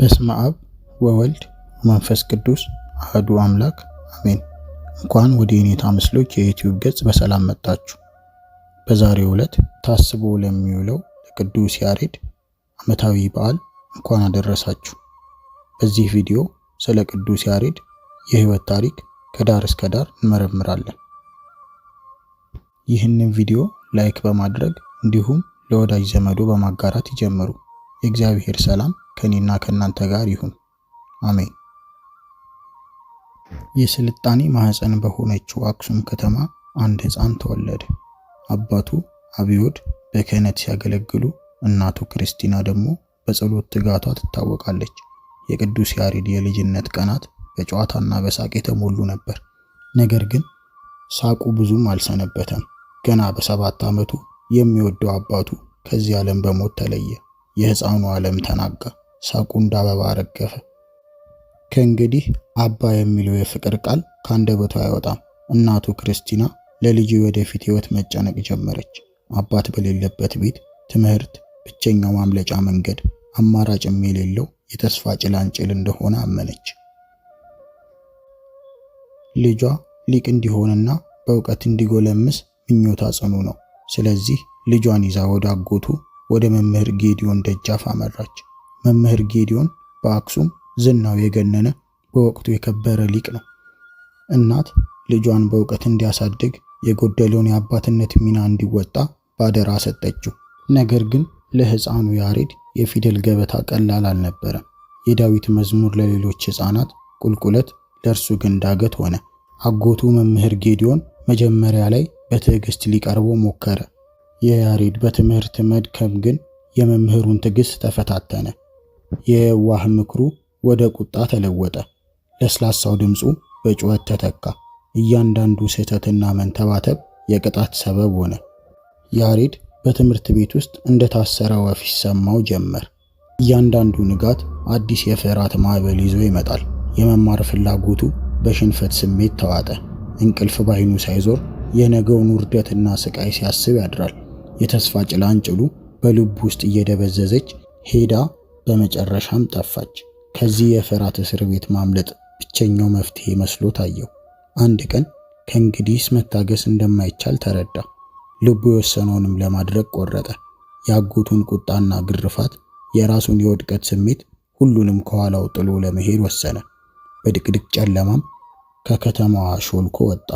በስመ አብ ወወልድ ወመንፈስ ቅዱስ አህዱ አምላክ አሜን። እንኳን ወደ የኔታ ምስሎች የዩቲዩብ ገጽ በሰላም መጣችሁ። በዛሬው ዕለት ታስቦ ለሚውለው ለቅዱስ ያሬድ ዓመታዊ በዓል እንኳን አደረሳችሁ። በዚህ ቪዲዮ ስለ ቅዱስ ያሬድ የሕይወት ታሪክ ከዳር እስከ ዳር እንመረምራለን። ይህንን ቪዲዮ like በማድረግ እንዲሁም ለወዳጅ ዘመዶ በማጋራት ይጀምሩ። የእግዚአብሔር ሰላም ከኔና ከእናንተ ጋር ይሁን፣ አሜን። የስልጣኔ ማህፀን በሆነችው አክሱም ከተማ አንድ ሕፃን ተወለደ። አባቱ አብዮድ በክህነት ሲያገለግሉ፣ እናቱ ክርስቲና ደግሞ በጸሎት ትጋቷ ትታወቃለች። የቅዱስ ያሬድ የልጅነት ቀናት በጨዋታና በሳቅ የተሞሉ ነበር። ነገር ግን ሳቁ ብዙም አልሰነበተም። ገና በ7 ዓመቱ የሚወደው አባቱ ከዚህ ዓለም በሞት ተለየ። የሕፃኑ ዓለም ተናጋ። ሳቁ እንደ አበባ ረገፈ። ከእንግዲህ አባ የሚለው የፍቅር ቃል ከአንደበቱ አይወጣም። እናቱ ክርስቲና ለልጁ ወደፊት ሕይወት መጨነቅ ጀመረች። አባት በሌለበት ቤት ትምህርት ብቸኛው ማምለጫ መንገድ፣ አማራጭም የሌለው የተስፋ ጭላንጭል እንደሆነ አመነች። ልጇ ሊቅ እንዲሆንና በእውቀት እንዲጎለምስ ምኞቷ ጽኑ ነው። ስለዚህ ልጇን ይዛ ወደ አጎቱ ወደ መምህር ጌዲዮን ደጃፍ አመራች። መምህር ጌዲዮን በአክሱም ዝናው የገነነ በወቅቱ የከበረ ሊቅ ነው። እናት ልጇን በእውቀት እንዲያሳድግ የጎደለውን የአባትነት ሚና እንዲወጣ ባደራ ሰጠችው። ነገር ግን ለሕፃኑ ያሬድ የፊደል ገበታ ቀላል አልነበረም። የዳዊት መዝሙር ለሌሎች ሕፃናት ቁልቁለት፣ ለእርሱ ግን ዳገት ሆነ። አጎቱ መምህር ጌዲዮን መጀመሪያ ላይ በትዕግስት ሊቀርበው ሞከረ። የያሬድ በትምህርት መድከም ግን የመምህሩን ትዕግስት ተፈታተነ። የየዋህ ምክሩ ወደ ቁጣ ተለወጠ። ለስላሳው ድምፁ በጩኸት ተተካ። እያንዳንዱ ስህተትና መንተባተብ የቅጣት ሰበብ ሆነ። ያሬድ በትምህርት ቤት ውስጥ እንደታሰረ ወፍ ይሰማው ጀመር። እያንዳንዱ ንጋት አዲስ የፍርሃት ማዕበል ይዞ ይመጣል። የመማር ፍላጎቱ በሽንፈት ስሜት ተዋጠ። እንቅልፍ ባይኑ ሳይዞር የነገውን ውርደትና ስቃይ ሲያስብ ያድራል። የተስፋ ጭላንጭሉ በልቡ ውስጥ እየደበዘዘች ሄዳ በመጨረሻም ጠፋች። ከዚህ የፍርሃት እስር ቤት ማምለጥ ብቸኛው መፍትሄ መስሎ ታየው። አንድ ቀን ከእንግዲህስ መታገስ እንደማይቻል ተረዳ። ልቡ የወሰነውንም ለማድረግ ቆረጠ። የአጎቱን ቁጣና ግርፋት፣ የራሱን የውድቀት ስሜት፣ ሁሉንም ከኋላው ጥሎ ለመሄድ ወሰነ። በድቅድቅ ጨለማም ከከተማዋ ሾልኮ ወጣ።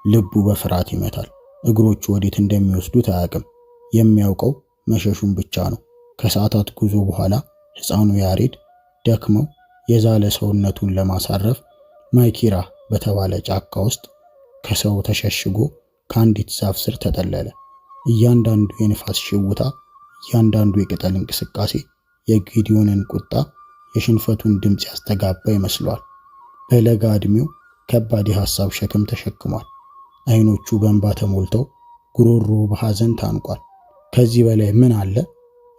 ልቡ በፍርሃት ይመታል። እግሮቹ ወዴት እንደሚወስዱት አያውቅም። የሚያውቀው መሸሹን ብቻ ነው። ከሰዓታት ጉዞ በኋላ ሕፃኑ ያሬድ ደክመው የዛለ ሰውነቱን ለማሳረፍ ማይኪራ በተባለ ጫካ ውስጥ ከሰው ተሸሽጎ ከአንዲት ዛፍ ስር ተጠለለ። እያንዳንዱ የንፋስ ሽውታ፣ እያንዳንዱ የቅጠል እንቅስቃሴ የጌዲዮንን ቁጣ፣ የሽንፈቱን ድምፅ ያስተጋባ ይመስለዋል። በለጋ ዕድሜው ከባድ የሐሳብ ሸክም ተሸክሟል። አይኖቹ በእንባ ተሞልተው ጉሮሮ በሐዘን ታንቋል። ከዚህ በላይ ምን አለ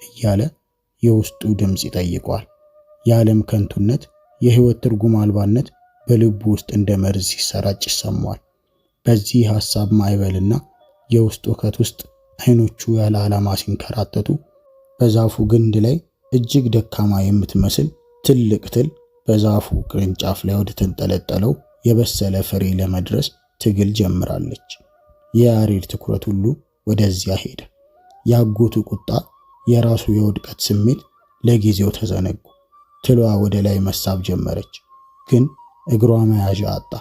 እያለ የውስጡ ድምፅ ይጠይቀዋል። የዓለም ከንቱነት፣ የሕይወት ትርጉም አልባነት በልቡ ውስጥ እንደ መርዝ ሲሰራጭ ይሰማዋል። በዚህ ሐሳብ ማዕበልና የውስጥ ውከት ውስጥ አይኖቹ ያለ ዓላማ ሲንከራተቱ በዛፉ ግንድ ላይ እጅግ ደካማ የምትመስል ትልቅ ትል በዛፉ ቅርንጫፍ ላይ ወደ ተንጠለጠለው የበሰለ ፍሬ ለመድረስ ትግል ጀምራለች። የያሬድ ትኩረት ሁሉ ወደዚያ ሄደ። የአጎቱ ቁጣ፣ የራሱ የውድቀት ስሜት ለጊዜው ተዘነጉ። ትሏ ወደ ላይ መሳብ ጀመረች፣ ግን እግሯ መያዣ አጣ።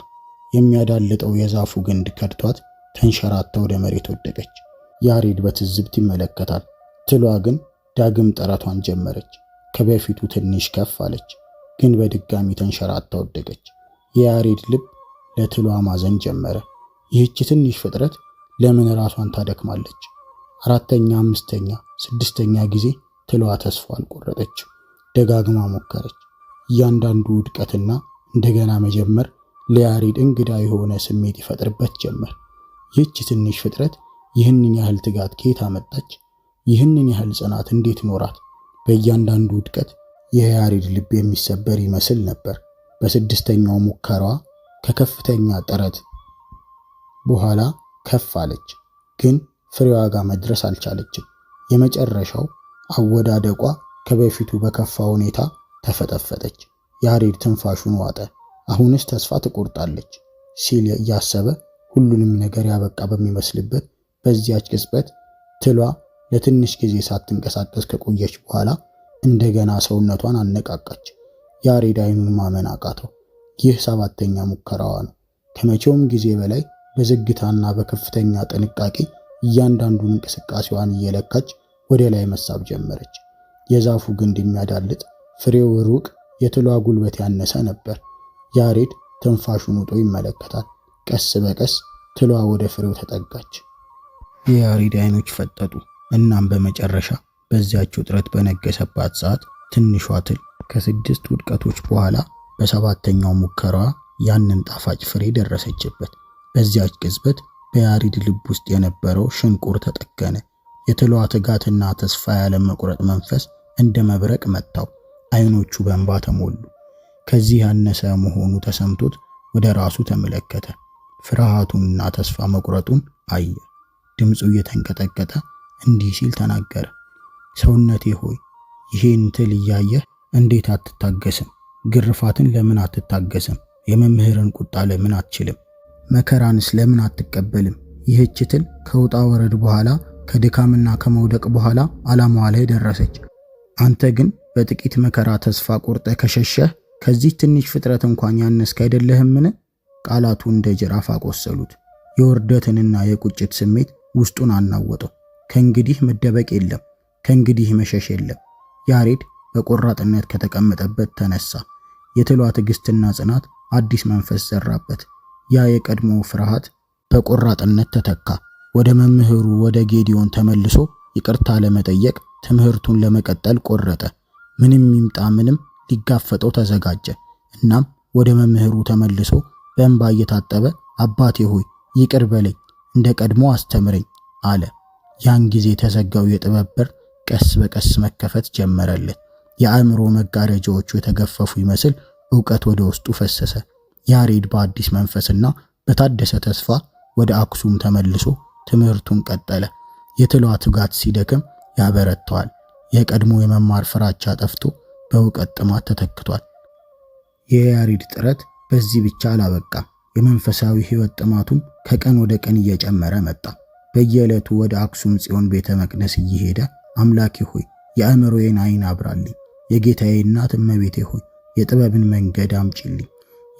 የሚያዳልጠው የዛፉ ግንድ ከድቷት ተንሸራታ ወደ መሬት ወደቀች። ያሬድ በትዝብት ይመለከታል። ትሏ ግን ዳግም ጥረቷን ጀመረች። ከበፊቱ ትንሽ ከፍ አለች፣ ግን በድጋሚ ተንሸራታ ወደቀች። የያሬድ ልብ ለትሏ ማዘን ጀመረ። ይህች ትንሽ ፍጥረት ለምን ራሷን ታደክማለች? አራተኛ፣ አምስተኛ፣ ስድስተኛ ጊዜ ትሏ ተስፋ አልቆረጠችም። ደጋግማ ሞከረች። እያንዳንዱ ውድቀትና እንደገና መጀመር ለያሬድ እንግዳ የሆነ ስሜት ይፈጥርበት ጀመር። ይህች ትንሽ ፍጥረት ይህንን ያህል ትጋት ከየት አመጣች? ይህንን ያህል ጽናት እንዴት ኖራት? በእያንዳንዱ ውድቀት የያሬድ ልብ የሚሰበር ይመስል ነበር። በስድስተኛው ሙከራዋ ከከፍተኛ ጥረት በኋላ ከፍ አለች፣ ግን ፍሬዋ ጋር መድረስ አልቻለችም። የመጨረሻው አወዳደቋ ከበፊቱ በከፋ ሁኔታ ተፈጠፈጠች። ያሬድ ትንፋሹን ዋጠ። አሁንስ ተስፋ ትቆርጣለች ሲል እያሰበ ሁሉንም ነገር ያበቃ በሚመስልበት በዚያች ቅጽበት ትሏ ለትንሽ ጊዜ ሳትንቀሳቀስ ከቆየች በኋላ እንደገና ሰውነቷን አነቃቃች። ያሬድ አይኑን ማመን አቃተው። ይህ ሰባተኛ ሙከራዋ ነው። ከመቼውም ጊዜ በላይ በዝግታና በከፍተኛ ጥንቃቄ እያንዳንዱን እንቅስቃሴዋን እየለካች ወደ ላይ መሳብ ጀመረች። የዛፉ ግንድ የሚያዳልጥ ፍሬው ሩቅ፣ የትሏ ጉልበት ያነሰ ነበር። ያሬድ ትንፋሹን ውጦ ይመለከታል። ቀስ በቀስ ትሏ ወደ ፍሬው ተጠጋች። የያሬድ አይኖች ፈጠጡ። እናም በመጨረሻ በዚያች ውጥረት በነገሰባት ሰዓት ትንሿ ትል ከስድስት ውድቀቶች በኋላ በሰባተኛው ሙከራዋ ያንን ጣፋጭ ፍሬ ደረሰችበት። በዚያች ቅጽበት በያሬድ ልብ ውስጥ የነበረው ሽንቁር ተጠገነ። የትሏ ትጋትና ተስፋ ያለመቁረጥ መንፈስ እንደ መብረቅ መታው። አይኖቹ በእንባ ተሞሉ። ከዚህ ያነሰ መሆኑ ተሰምቶት ወደ ራሱ ተመለከተ። ፍርሃቱንና ተስፋ መቁረጡን አየ። ድምፁ እየተንቀጠቀጠ እንዲህ ሲል ተናገረ። ሰውነቴ ሆይ፣ ይሄን ትል እያየህ እንዴት አትታገስም? ግርፋትን ለምን አትታገስም? የመምህርን ቁጣ ለምን አትችልም? መከራንስ ለምን አትቀበልም? ይህች ትል ከውጣ ወረድ በኋላ፣ ከድካምና ከመውደቅ በኋላ ዓላማዋ ላይ ደረሰች። አንተ ግን በጥቂት መከራ ተስፋ ቆርጠህ ከሸሸህ ከዚህ ትንሽ ፍጥረት እንኳን ያነስክ አይደለህምን? ቃላቱ እንደ ጅራፍ አቆሰሉት። የውርደትንና የቁጭት ስሜት ውስጡን አናወጠው። ከእንግዲህ መደበቅ የለም፣ ከእንግዲህ መሸሽ የለም። ያሬድ በቆራጥነት ከተቀመጠበት ተነሳ። የትሏ ትዕግስትና ጽናት አዲስ መንፈስ ዘራበት። ያ የቀድሞ ፍርሃት በቆራጥነት ተተካ። ወደ መምህሩ ወደ ጌዲዮን ተመልሶ ይቅርታ ለመጠየቅ፣ ትምህርቱን ለመቀጠል ቆረጠ። ምንም ይምጣ ምንም ሊጋፈጠው ተዘጋጀ። እናም ወደ መምህሩ ተመልሶ በእንባ እየታጠበ አባቴ ሆይ፣ ይቅር በለኝ፣ እንደ ቀድሞ አስተምረኝ አለ። ያን ጊዜ የተዘጋው የጥበብ በር ቀስ በቀስ መከፈት ጀመረለት። የአእምሮ መጋረጃዎቹ የተገፈፉ ይመስል እውቀት ወደ ውስጡ ፈሰሰ። ያሬድ በአዲስ መንፈስና በታደሰ ተስፋ ወደ አክሱም ተመልሶ ትምህርቱን ቀጠለ። የትሏ ትጋት ሲደክም ያበረተዋል። የቀድሞ የመማር ፍራቻ ጠፍቶ በእውቀት ጥማት ተተክቷል። የያሬድ ጥረት በዚህ ብቻ አላበቃም። የመንፈሳዊ ሕይወት ጥማቱም ከቀን ወደ ቀን እየጨመረ መጣ። በየዕለቱ ወደ አክሱም ጽዮን ቤተ መቅደስ እየሄደ አምላኬ ሆይ፣ የአእምሮዬን ዓይን አብራልኝ፣ የጌታዬ እናት እመቤቴ ሆይ፣ የጥበብን መንገድ አምጪልኝ፣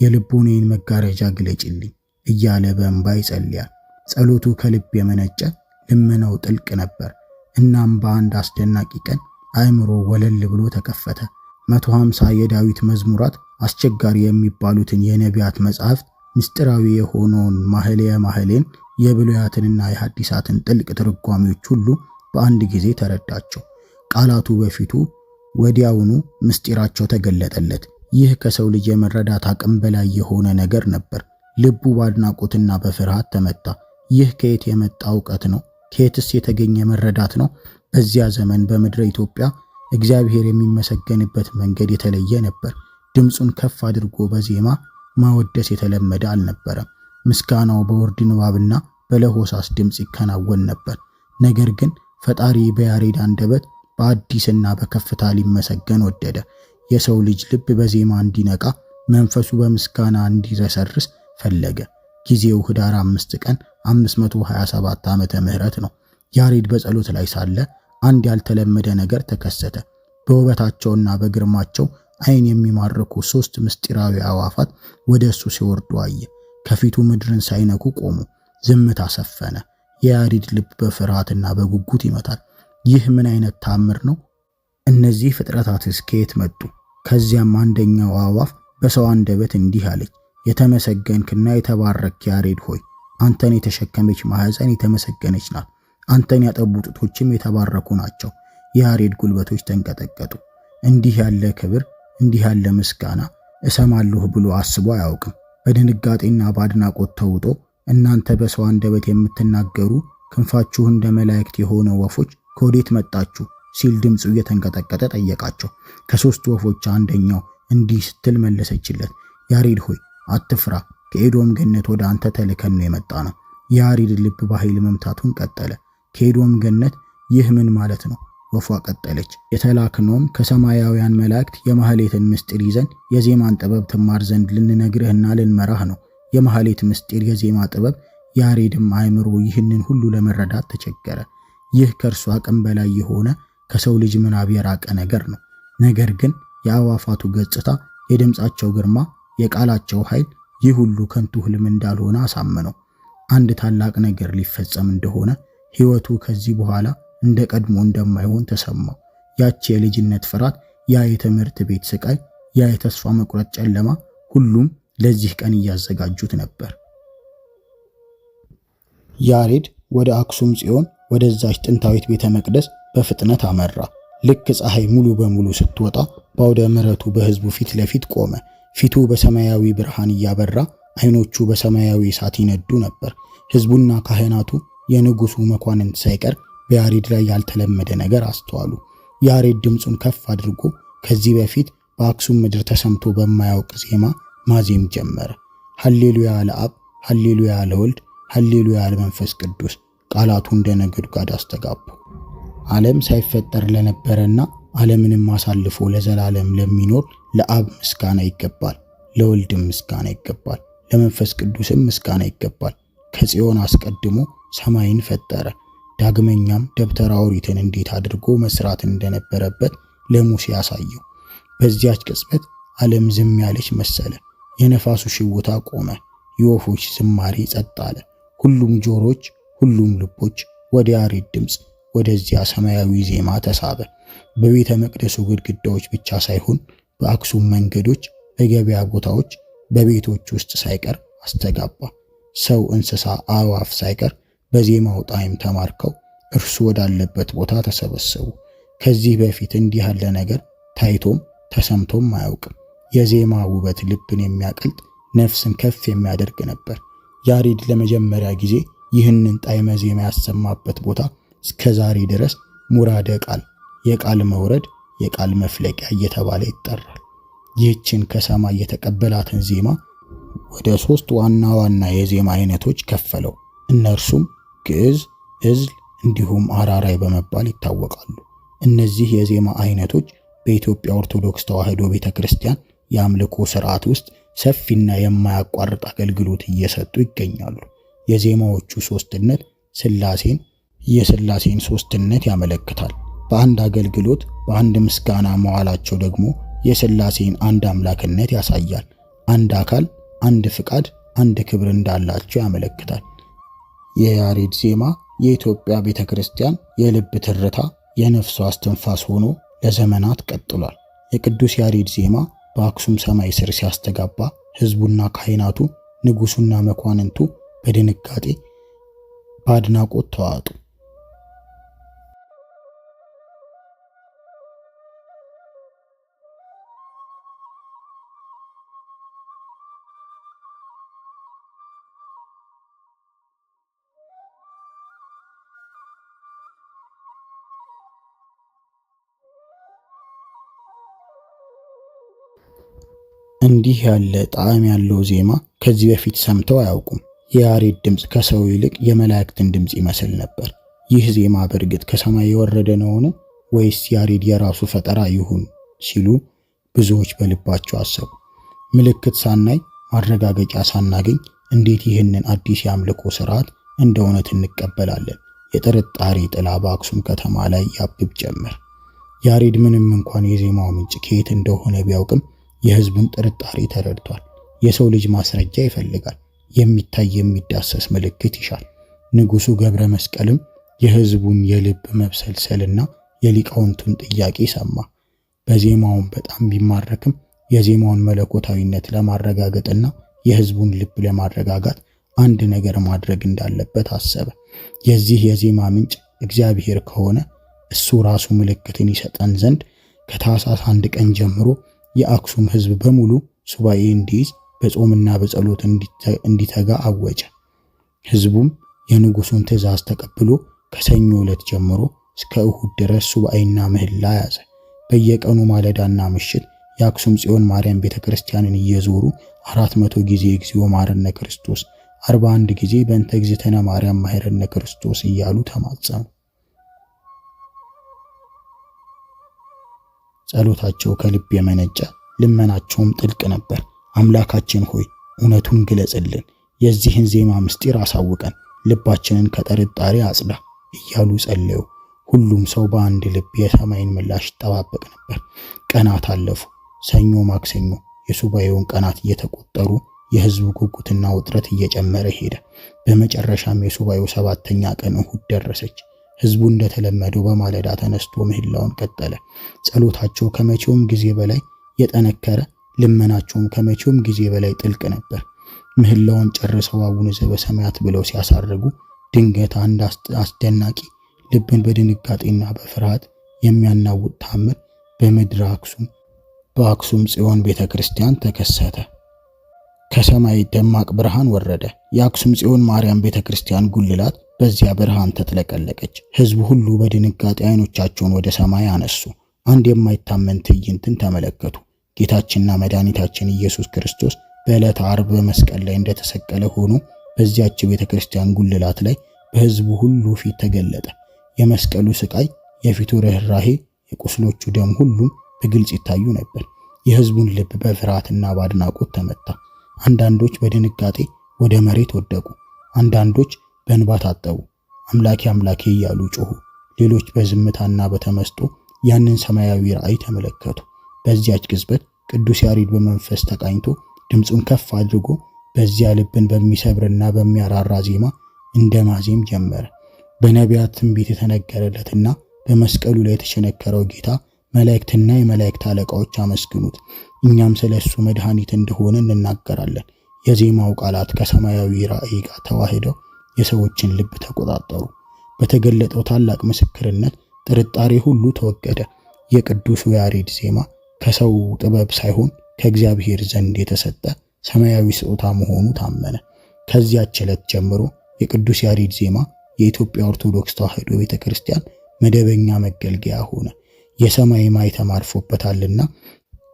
የልቦኔን መጋረጃ ግለጭልኝ እያለ በእንባ ይጸልያል። ጸሎቱ ከልብ የመነጨ፣ ልመናው ጥልቅ ነበር። እናም በአንድ አስደናቂ ቀን አእምሮ ወለል ብሎ ተከፈተ። 150 የዳዊት መዝሙራት፣ አስቸጋሪ የሚባሉትን የነቢያት መጻሕፍት፣ ምስጢራዊ የሆነውን ማህልየ ማህሌን፣ የብሉያትንና የሐዲሳትን ጥልቅ ትርጓሜዎች ሁሉ በአንድ ጊዜ ተረዳቸው። ቃላቱ በፊቱ ወዲያውኑ ምስጢራቸው ተገለጠለት። ይህ ከሰው ልጅ የመረዳት አቅም በላይ የሆነ ነገር ነበር። ልቡ በአድናቆትና በፍርሃት ተመታ። ይህ ከየት የመጣ እውቀት ነው? ከየትስ የተገኘ መረዳት ነው? በዚያ ዘመን በምድረ ኢትዮጵያ እግዚአብሔር የሚመሰገንበት መንገድ የተለየ ነበር። ድምፁን ከፍ አድርጎ በዜማ ማወደስ የተለመደ አልነበረም። ምስጋናው በወርድ ንባብና በለሆሳስ ድምፅ ይከናወን ነበር። ነገር ግን ፈጣሪ በያሬድ አንደበት በአዲስና በከፍታ ሊመሰገን ወደደ። የሰው ልጅ ልብ በዜማ እንዲነቃ፣ መንፈሱ በምስጋና እንዲረሰርስ ፈለገ። ጊዜው ህዳር 5 ቀን 527 ዓመተ ምህረት ነው። ያሬድ በጸሎት ላይ ሳለ አንድ ያልተለመደ ነገር ተከሰተ። በውበታቸውና በግርማቸው ዓይን የሚማርኩ ሶስት ምስጢራዊ አዕዋፋት ወደ እሱ ሲወርዱ አየ። ከፊቱ ምድርን ሳይነኩ ቆሙ። ዝምታ ሰፈነ። የያሬድ ልብ በፍርሃትና በጉጉት ይመታል። ይህ ምን አይነት ታምር ነው? እነዚህ ፍጥረታትስ ከየት መጡ? ከዚያም አንደኛው አዕዋፍ በሰው አንደበት እንዲህ አለች። የተመሰገንክና የተባረክ ያሬድ ሆይ፣ አንተን የተሸከመች ማኅፀን የተመሰገነች ናት። አንተን ያጠቡ ጡቶችም የተባረኩ ናቸው። የያሬድ ጉልበቶች ተንቀጠቀጡ። እንዲህ ያለ ክብር፣ እንዲህ ያለ ምስጋና እሰማለሁ ብሎ አስቦ አያውቅም። በድንጋጤና በአድናቆት ተውጦ እናንተ በሰው አንደበት የምትናገሩ፣ ክንፋችሁ እንደ መላእክት የሆነ ወፎች ከወዴት መጣችሁ? ሲል ድምፁ እየተንቀጠቀጠ ጠየቃቸው። ከሶስቱ ወፎች አንደኛው እንዲህ ስትል መለሰችለት። ያሬድ ሆይ፣ አትፍራ፣ ከኤዶም ገነት ወደ አንተ ተልከን ነው የመጣነው። የያሬድ ልብ በኃይል መምታቱን ቀጠለ። ከኤዶም ገነት? ይህ ምን ማለት ነው? ወፏ ቀጠለች። የተላክነውም ከሰማያውያን መላእክት የማህሌትን ምስጢር ይዘን የዜማን ጥበብ ትማር ዘንድ ልንነግርህና ልንመራህ ነው። የማህሌት ምስጢር፣ የዜማ ጥበብ። ያሬድም አእምሮ ይህንን ሁሉ ለመረዳት ተቸገረ። ይህ ከእርሱ አቅም በላይ የሆነ ከሰው ልጅ ምናብ የራቀ ነገር ነው። ነገር ግን የአዕዋፋቱ ገጽታ፣ የድምፃቸው ግርማ፣ የቃላቸው ኃይል ይህ ሁሉ ከንቱ ህልም እንዳልሆነ አሳመነው። አንድ ታላቅ ነገር ሊፈጸም እንደሆነ፣ ሕይወቱ ከዚህ በኋላ እንደ ቀድሞ እንደማይሆን ተሰማው። ያቺ የልጅነት ፍርሃት፣ ያ የትምህርት ቤት ስቃይ፣ ያ የተስፋ መቁረጥ ጨለማ፣ ሁሉም ለዚህ ቀን እያዘጋጁት ነበር። ያሬድ ወደ አክሱም ጽዮን ወደዛች ጥንታዊት ቤተ መቅደስ በፍጥነት አመራ። ልክ ፀሐይ ሙሉ በሙሉ ስትወጣ በአውደ ምሕረቱ በሕዝቡ ፊት ለፊት ቆመ። ፊቱ በሰማያዊ ብርሃን እያበራ፣ አይኖቹ በሰማያዊ እሳት ይነዱ ነበር። ሕዝቡና ካህናቱ የንጉሱ መኳንንት ሳይቀር በያሬድ ላይ ያልተለመደ ነገር አስተዋሉ። ያሬድ ድምፁን ከፍ አድርጎ ከዚህ በፊት በአክሱም ምድር ተሰምቶ በማያውቅ ዜማ ማዜም ጀመረ። ሀሌሉያ ለአብ፣ ሀሌሉያ ለወልድ፣ ሀሌሉያ ለመንፈስ ቅዱስ። ቃላቱ እንደ ነጎድጓድ አስተጋቡ። ዓለም ሳይፈጠር ለነበረና ዓለምንም አሳልፎ ለዘላለም ለሚኖር ለአብ ምስጋና ይገባል፣ ለወልድም ምስጋና ይገባል፣ ለመንፈስ ቅዱስም ምስጋና ይገባል። ከጽዮን አስቀድሞ ሰማይን ፈጠረ። ዳግመኛም ደብተራ ኦሪትን እንዴት አድርጎ መስራት እንደነበረበት ለሙሴ አሳየው። በዚያች ቅጽበት ዓለም ዝም ያለች መሰለ። የነፋሱ ሽውታ ቆመ። የወፎች ዝማሬ ጸጥ አለ። ሁሉም ጆሮች፣ ሁሉም ልቦች ወደ ያሬድ ድምፅ፣ ወደዚያ ሰማያዊ ዜማ ተሳበ። በቤተ መቅደሱ ግድግዳዎች ብቻ ሳይሆን በአክሱም መንገዶች፣ በገበያ ቦታዎች፣ በቤቶች ውስጥ ሳይቀር አስተጋባ። ሰው፣ እንስሳ፣ አዕዋፍ ሳይቀር በዜማው ጣዕም ተማርከው እርሱ ወዳለበት ቦታ ተሰበሰቡ። ከዚህ በፊት እንዲህ ያለ ነገር ታይቶም ተሰምቶም አያውቅም። የዜማ ውበት ልብን የሚያቀልጥ፣ ነፍስን ከፍ የሚያደርግ ነበር። ያሬድ ለመጀመሪያ ጊዜ ይህንን ጣዕመ ዜማ ያሰማበት ቦታ እስከ ዛሬ ድረስ ሙራደ ቃል፣ የቃል መውረድ፣ የቃል መፍለቂያ እየተባለ ይጠራል። ይህችን ከሰማይ የተቀበላትን ዜማ ወደ ሶስት ዋና ዋና የዜማ አይነቶች ከፈለው። እነርሱም ግዕዝ፣ እዝል እንዲሁም አራራይ በመባል ይታወቃሉ። እነዚህ የዜማ አይነቶች በኢትዮጵያ ኦርቶዶክስ ተዋሕዶ ቤተክርስቲያን የአምልኮ ስርዓት ውስጥ ሰፊና የማያቋርጥ አገልግሎት እየሰጡ ይገኛሉ። የዜማዎቹ ሶስትነት ስላሴን የስላሴን ሶስትነት ያመለክታል። በአንድ አገልግሎት በአንድ ምስጋና መዋላቸው ደግሞ የስላሴን አንድ አምላክነት ያሳያል። አንድ አካል፣ አንድ ፍቃድ፣ አንድ ክብር እንዳላቸው ያመለክታል። የያሬድ ዜማ የኢትዮጵያ ቤተ ክርስቲያን የልብ ትርታ፣ የነፍሷ እስትንፋስ ሆኖ ለዘመናት ቀጥሏል። የቅዱስ ያሬድ ዜማ በአክሱም ሰማይ ስር ሲያስተጋባ ሕዝቡና ካህናቱ፣ ንጉሱና መኳንንቱ በድንጋጤ በአድናቆት ተዋጡ። እንዲህ ያለ ጣዕም ያለው ዜማ ከዚህ በፊት ሰምተው አያውቁም። የያሬድ ድምፅ ከሰው ይልቅ የመላእክትን ድምፅ ይመስል ነበር። ይህ ዜማ በእርግጥ ከሰማይ የወረደ ነውን? ወይስ ያሬድ የራሱ ፈጠራ ይሁን ሲሉ ብዙዎች በልባቸው አሰቡ። ምልክት ሳናይ፣ ማረጋገጫ ሳናገኝ እንዴት ይህንን አዲስ የአምልኮ ስርዓት እንደ እውነት እንቀበላለን? የጥርጣሬ ጥላ በአክሱም ከተማ ላይ ያብብ ጀመር። ያሬድ ምንም እንኳን የዜማው ምንጭ ከየት እንደሆነ ቢያውቅም የህዝቡን ጥርጣሬ ተረድቷል። የሰው ልጅ ማስረጃ ይፈልጋል። የሚታይ የሚዳሰስ ምልክት ይሻል። ንጉሱ ገብረ መስቀልም የህዝቡን የልብ መብሰልሰልና የሊቃውንቱን ጥያቄ ሰማ። በዜማውን በጣም ቢማረክም የዜማውን መለኮታዊነት ለማረጋገጥና የህዝቡን ልብ ለማረጋጋት አንድ ነገር ማድረግ እንዳለበት አሰበ። የዚህ የዜማ ምንጭ እግዚአብሔር ከሆነ እሱ ራሱ ምልክትን ይሰጠን ዘንድ ከታኅሳስ 1 ቀን ጀምሮ የአክሱም ሕዝብ በሙሉ ሱባኤ እንዲይዝ በጾምና በጸሎት እንዲተጋ አወጀ። ሕዝቡም የንጉሱን ትእዛዝ ተቀብሎ ከሰኞ ዕለት ጀምሮ እስከ እሁድ ድረስ ሱባኤና ምህላ ያዘ። በየቀኑ ማለዳና ምሽት የአክሱም ጽዮን ማርያም ቤተክርስቲያንን እየዞሩ 400 ጊዜ እግዚኦ መሐረነ ክርስቶስ፣ 41 ጊዜ በእንተ እግዝእትነ ማርያም ማሕረነ ክርስቶስ እያሉ ተማጸኑ። ጸሎታቸው ከልብ የመነጨ ልመናቸውም ጥልቅ ነበር። አምላካችን ሆይ እውነቱን ግለጽልን፣ የዚህን ዜማ ምስጢር አሳውቀን፣ ልባችንን ከጥርጣሬ አጽዳ እያሉ ጸለዩ። ሁሉም ሰው በአንድ ልብ የሰማይን ምላሽ ይጠባበቅ ነበር። ቀናት አለፉ። ሰኞ፣ ማክሰኞ የሱባኤውን ቀናት እየተቆጠሩ የህዝቡ ጉጉትና ውጥረት እየጨመረ ሄደ። በመጨረሻም የሱባኤው ሰባተኛ ቀን እሁድ ደረሰች። ህዝቡ እንደተለመደው በማለዳ ተነስቶ ምህላውን ቀጠለ። ጸሎታቸው ከመቼውም ጊዜ በላይ የጠነከረ፣ ልመናቸውም ከመቼውም ጊዜ በላይ ጥልቅ ነበር። ምህላውን ጨርሰው አቡነ ዘበሰማያት ብለው ሲያሳርጉ ድንገት አንድ አስደናቂ ልብን በድንጋጤና በፍርሃት የሚያናውጥ ታምር በምድረ አክሱም በአክሱም ጽዮን ቤተ ክርስቲያን ተከሰተ። ከሰማይ ደማቅ ብርሃን ወረደ። የአክሱም ጽዮን ማርያም ቤተ ክርስቲያን ጉልላት በዚያ ብርሃን ተጥለቀለቀች። ሕዝቡ ሁሉ በድንጋጤ አይኖቻቸውን ወደ ሰማይ አነሱ። አንድ የማይታመን ትዕይንትን ተመለከቱ። ጌታችንና መድኃኒታችን ኢየሱስ ክርስቶስ በዕለተ ዓርብ በመስቀል ላይ እንደተሰቀለ ሆኖ በዚያች ቤተ ክርስቲያን ጉልላት ላይ በሕዝቡ ሁሉ ፊት ተገለጠ። የመስቀሉ ስቃይ፣ የፊቱ ርኅራሄ፣ የቁስሎቹ ደም ሁሉም በግልጽ ይታዩ ነበር። የሕዝቡን ልብ በፍርሃትና በአድናቆት ተመታ። አንዳንዶች በድንጋጤ ወደ መሬት ወደቁ። አንዳንዶች በእንባ ታጠቡ፣ አምላኬ አምላኬ እያሉ ጮኹ። ሌሎች በዝምታና በተመስጦ ያንን ሰማያዊ ራእይ ተመለከቱ። በዚያች ቅጽበት ቅዱስ ያሬድ በመንፈስ ተቃኝቶ ድምፁን ከፍ አድርጎ በዚያ ልብን በሚሰብርና በሚያራራ ዜማ እንደ ማዜም ጀመረ። በነቢያት ትንቢት የተነገረለትና በመስቀሉ ላይ የተቸነከረው ጌታ መላእክትና የመላእክት አለቃዎች አመስግኑት፣ እኛም ስለ እሱ መድኃኒት እንደሆነ እንናገራለን። የዜማው ቃላት ከሰማያዊ ራእይ ጋር ተዋህደው የሰዎችን ልብ ተቆጣጠሩ። በተገለጠው ታላቅ ምስክርነት ጥርጣሬ ሁሉ ተወገደ። የቅዱሱ ያሬድ ዜማ ከሰው ጥበብ ሳይሆን ከእግዚአብሔር ዘንድ የተሰጠ ሰማያዊ ስጦታ መሆኑ ታመነ። ከዚያች ዕለት ጀምሮ የቅዱስ ያሬድ ዜማ የኢትዮጵያ ኦርቶዶክስ ተዋሕዶ ቤተክርስቲያን መደበኛ መገልገያ ሆነ። የሰማይ ማኅተም አርፎበታልና።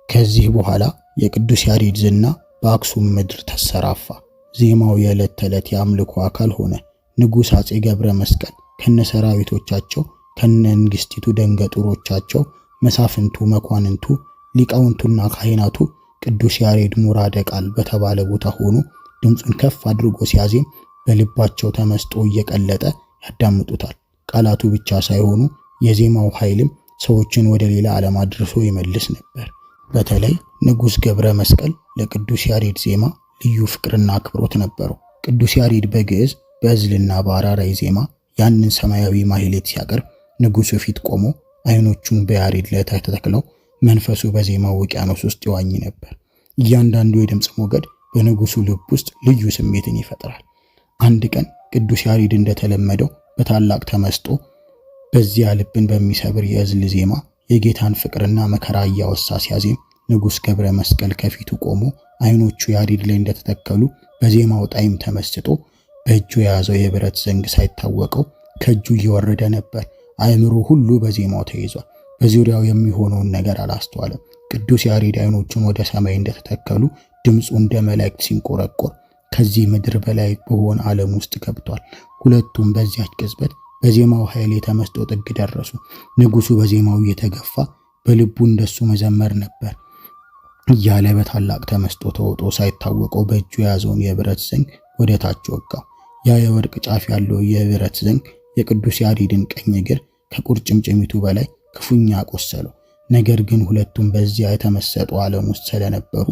ከዚህ በኋላ የቅዱስ ያሬድ ዝና በአክሱም ምድር ተሰራፋ። ዜማው የዕለት ተዕለት የአምልኮ አካል ሆነ። ንጉሥ አፄ ገብረ መስቀል ከነሰራዊቶቻቸው ከነንግስቲቱ ደንገጡሮቻቸው፣ መሳፍንቱ፣ መኳንንቱ፣ ሊቃውንቱና ካህናቱ ቅዱስ ያሬድ ሙራደ ቃል በተባለ ቦታ ሆኖ ድምፁን ከፍ አድርጎ ሲያዜም በልባቸው ተመስጦ እየቀለጠ ያዳምጡታል። ቃላቱ ብቻ ሳይሆኑ የዜማው ኃይልም ሰዎችን ወደ ሌላ ዓለም አድርሶ ይመልስ ነበር። በተለይ ንጉሥ ገብረ መስቀል ለቅዱስ ያሬድ ዜማ ልዩ ፍቅርና አክብሮት ነበረው። ቅዱስ ያሬድ በግዕዝ በእዝልና በአራራይ ዜማ ያንን ሰማያዊ ማህሌት ሲያቀርብ ንጉሱ ፊት ቆሞ አይኖቹን በያሬድ ላይ ተተክለው መንፈሱ በዜማው ውቅያኖስ ውስጥ ይዋኝ ነበር። እያንዳንዱ የድምፅ ሞገድ በንጉሱ ልብ ውስጥ ልዩ ስሜትን ይፈጥራል። አንድ ቀን ቅዱስ ያሬድ እንደተለመደው በታላቅ ተመስጦ በዚያ ልብን በሚሰብር የእዝል ዜማ የጌታን ፍቅርና መከራ እያወሳ ሲያዜም ንጉሥ ገብረ መስቀል ከፊቱ ቆሞ አይኖቹ ያሬድ ላይ እንደተተከሉ በዜማው ጣዕም ተመስጦ በእጁ የያዘው የብረት ዘንግ ሳይታወቀው ከእጁ እየወረደ ነበር። አእምሮ ሁሉ በዜማው ተይዟል። በዙሪያው የሚሆነውን ነገር አላስተዋለም። ቅዱስ ያሬድ አይኖቹን ወደ ሰማይ እንደተተከሉ ድምፁ እንደ መላእክት ሲንቆረቆር ከዚህ ምድር በላይ በሆነ ዓለም ውስጥ ገብቷል። ሁለቱም በዚያች ቅጽበት በዜማው ኃይል የተመስጦ ጥግ ደረሱ። ንጉሱ በዜማው እየተገፋ በልቡ እንደሱ መዘመር ነበር እያለ በታላቅ ተመስጦ ተውጦ ሳይታወቀው በእጁ የያዘውን የብረት ዘንግ ወደ ታች ወጋው። ያ የወርቅ ጫፍ ያለው የብረት ዘንግ የቅዱስ ያሬድን ቀኝ እግር ከቁርጭምጭሚቱ በላይ ክፉኛ ቆሰለው። ነገር ግን ሁለቱም በዚያ የተመሰጡ ዓለም ውስጥ ስለነበሩ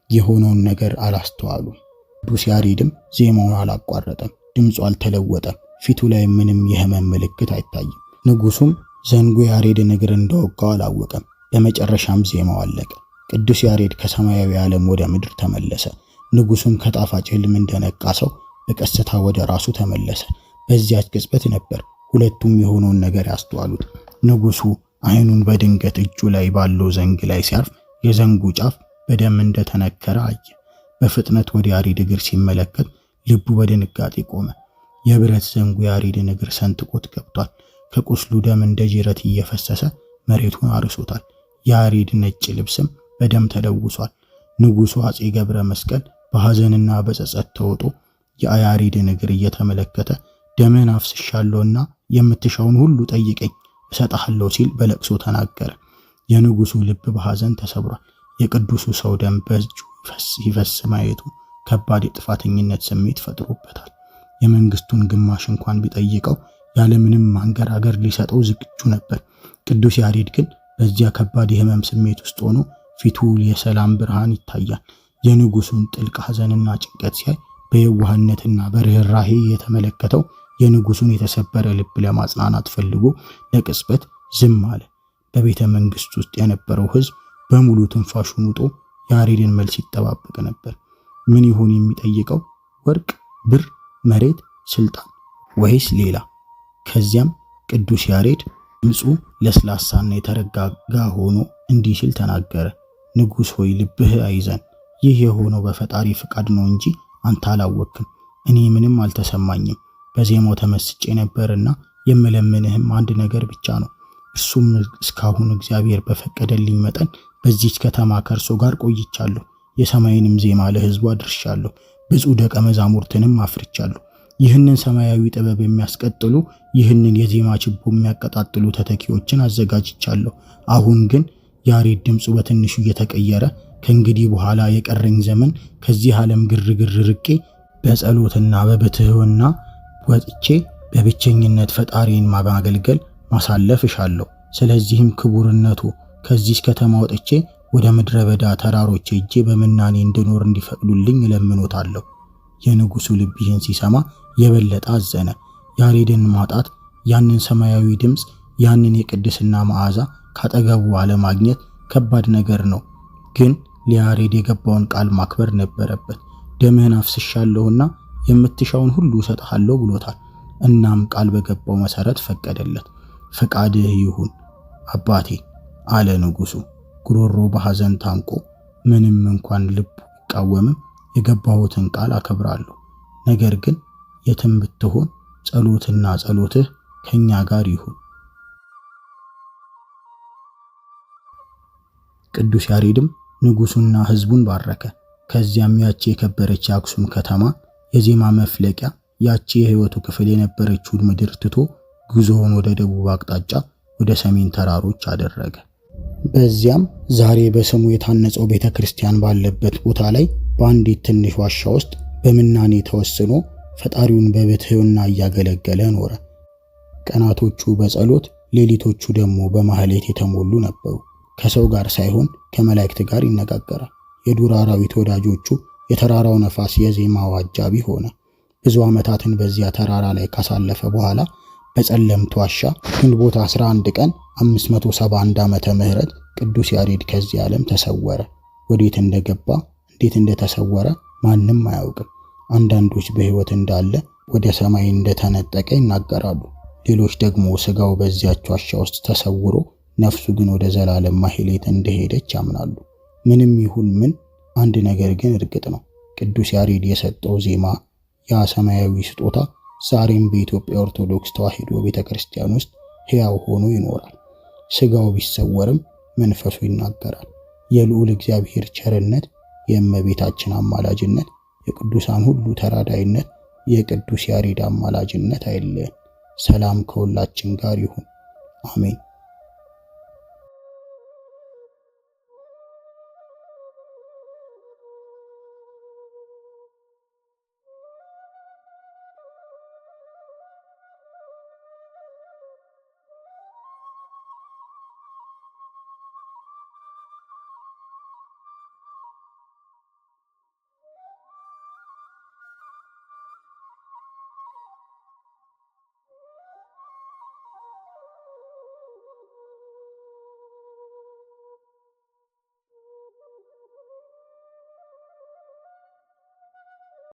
የሆነውን ነገር አላስተዋሉም። ቅዱስ ያሬድም ዜማውን አላቋረጠም፣ ድምፁ አልተለወጠም፣ ፊቱ ላይ ምንም የህመም ምልክት አይታይም። ንጉሱም ዘንጉ ያሬድን እግር እንደወጋው አላወቀም። በመጨረሻም ዜማው አለቀ። ቅዱስ ያሬድ ከሰማያዊ ዓለም ወደ ምድር ተመለሰ። ንጉሱም ከጣፋጭ ህልም እንደነቃ ሰው በቀስታ ወደ ራሱ ተመለሰ። በዚያች ቅጽበት ነበር ሁለቱም የሆነውን ነገር ያስተዋሉት። ንጉሱ አይኑን በድንገት እጁ ላይ ባለው ዘንግ ላይ ሲያርፍ የዘንጉ ጫፍ በደም እንደተነከረ አየ። በፍጥነት ወደ ያሬድ እግር ሲመለከት ልቡ በድንጋጤ ቆመ። የብረት ዘንጉ ያሬድን እግር ሰንጥቆት ገብቷል። ከቁስሉ ደም እንደ ጅረት እየፈሰሰ መሬቱን አርሶታል። ያሬድ ነጭ ልብስም በደም ተለውሷል። ንጉሱ አፄ ገብረ መስቀል በሐዘንና በጸጸት ተውጦ የያሬድን እግር እየተመለከተ ደምን አፍስሻለሁና የምትሻውን ሁሉ ጠይቀኝ እሰጥሃለሁ ሲል በለቅሶ ተናገረ። የንጉሱ ልብ በሐዘን ተሰብሯል። የቅዱሱ ሰው ደም በእጁ ሲፈስ ማየቱ ከባድ የጥፋተኝነት ስሜት ፈጥሮበታል። የመንግስቱን ግማሽ እንኳን ቢጠይቀው ያለምንም ማንገራገር ሊሰጠው ዝግጁ ነበር። ቅዱስ ያሬድ ግን በዚያ ከባድ የህመም ስሜት ውስጥ ሆኖ ፊቱ የሰላም ብርሃን ይታያል። የንጉሱን ጥልቅ ሐዘንና ጭንቀት ሲያይ በየዋህነትና በርህራሄ የተመለከተው የንጉሱን የተሰበረ ልብ ለማጽናናት ፈልጎ ለቅጽበት ዝም አለ። በቤተ መንግስት ውስጥ የነበረው ህዝብ በሙሉ ትንፋሹን ውጦ ያሬድን መልስ ይጠባበቅ ነበር። ምን ይሆን የሚጠይቀው? ወርቅ፣ ብር፣ መሬት፣ ስልጣን ወይስ ሌላ? ከዚያም ቅዱስ ያሬድ ድምፁ ለስላሳና የተረጋጋ ሆኖ እንዲህ ሲል ተናገረ። ንጉሥ ሆይ ልብህ አይዘን። ይህ የሆነው በፈጣሪ ፍቃድ ነው እንጂ አንተ አላወክም። እኔ ምንም አልተሰማኝም። በዜማው ተመስጬ ነበርና የምለምንህም አንድ ነገር ብቻ ነው። እርሱም እስካሁን እግዚአብሔር በፈቀደልኝ መጠን በዚች ከተማ ከእርሶ ጋር ቆይቻለሁ። የሰማይንም ዜማ ለሕዝቡ አድርሻለሁ። ብፁዕ ደቀ መዛሙርትንም አፍርቻለሁ። ይህንን ሰማያዊ ጥበብ የሚያስቀጥሉ ይህንን የዜማ ችቦ የሚያቀጣጥሉ ተተኪዎችን አዘጋጅቻለሁ። አሁን ግን ያሬድ ድምፁ በትንሹ እየተቀየረ ከእንግዲህ በኋላ የቀረኝ ዘመን ከዚህ ዓለም ግርግር ርቄ በጸሎትና በብትህና ወጥቼ በብቸኝነት ፈጣሪን ማገልገል ማሳለፍ እሻለሁ። ስለዚህም ክቡርነቱ ከዚህ ከተማ ወጥቼ ወደ ምድረ በዳ ተራሮች ሄጄ በምናኔ እንድኖር እንዲፈቅዱልኝ እለምኖታለሁ። የንጉሱ ልብ ይህን ሲሰማ የበለጠ አዘነ። ያሬድን ማጣት፣ ያንን ሰማያዊ ድምፅ፣ ያንን የቅድስና መዓዛ ካጠገቡ አለማግኘት ከባድ ነገር ነው። ግን ለያሬድ የገባውን ቃል ማክበር ነበረበት። ደምህን አፍስሻለሁና የምትሻውን ሁሉ እሰጥሃለሁ ብሎታል። እናም ቃል በገባው መሰረት ፈቀደለት። ፈቃድህ ይሁን አባቴ አለ ንጉሱ፣ ጉሮሮ በሐዘን ታንቆ። ምንም እንኳን ልቡ ቢቃወምም የገባሁትን ቃል አከብራለሁ። ነገር ግን የትም ብትሆን ጸሎትና ጸሎትህ ከኛ ጋር ይሁን። ቅዱስ ያሬድም ንጉሱና ሕዝቡን ባረከ። ከዚያም ያቺ የከበረች የአክሱም ከተማ የዜማ መፍለቂያ ያቺ የህይወቱ ክፍል የነበረችውን ምድር ትቶ ጉዞውን ወደ ደቡብ አቅጣጫ ወደ ሰሜን ተራሮች አደረገ። በዚያም ዛሬ በስሙ የታነጸው ቤተ ክርስቲያን ባለበት ቦታ ላይ በአንዲት ትንሽ ዋሻ ውስጥ በምናኔ ተወስኖ ፈጣሪውን በብትህና እያገለገለ ኖረ። ቀናቶቹ በጸሎት ሌሊቶቹ ደግሞ በማህሌት የተሞሉ ነበሩ። ከሰው ጋር ሳይሆን ከመላእክት ጋር ይነጋገራል። የዱር አራዊት ወዳጆቹ፣ የተራራው ነፋስ የዜማው አጃቢ ሆነ። ብዙ ዓመታትን በዚያ ተራራ ላይ ካሳለፈ በኋላ በጸለምት ዋሻ ግንቦት 11 ቀን 571 ዓመተ ምህረት ቅዱስ ያሬድ ከዚህ ዓለም ተሰወረ። ወዴት እንደገባ እንዴት እንደተሰወረ ማንም አያውቅም። አንዳንዶች በሕይወት እንዳለ ወደ ሰማይ እንደተነጠቀ ይናገራሉ። ሌሎች ደግሞ ስጋው በዚያች ዋሻ ውስጥ ተሰውሮ ነፍሱ ግን ወደ ዘላለም ማህሌት እንደሄደች ያምናሉ። ምንም ይሁን ምን አንድ ነገር ግን እርግጥ ነው፣ ቅዱስ ያሬድ የሰጠው ዜማ፣ ያ ሰማያዊ ስጦታ ዛሬም በኢትዮጵያ ኦርቶዶክስ ተዋሕዶ ቤተክርስቲያን ውስጥ ሕያው ሆኖ ይኖራል። ስጋው ቢሰወርም መንፈሱ ይናገራል። የልዑል እግዚአብሔር ቸርነት፣ የእመቤታችን አማላጅነት፣ የቅዱሳን ሁሉ ተራዳይነት፣ የቅዱስ ያሬድ አማላጅነት አይለየን። ሰላም ከሁላችን ጋር ይሁን። አሜን።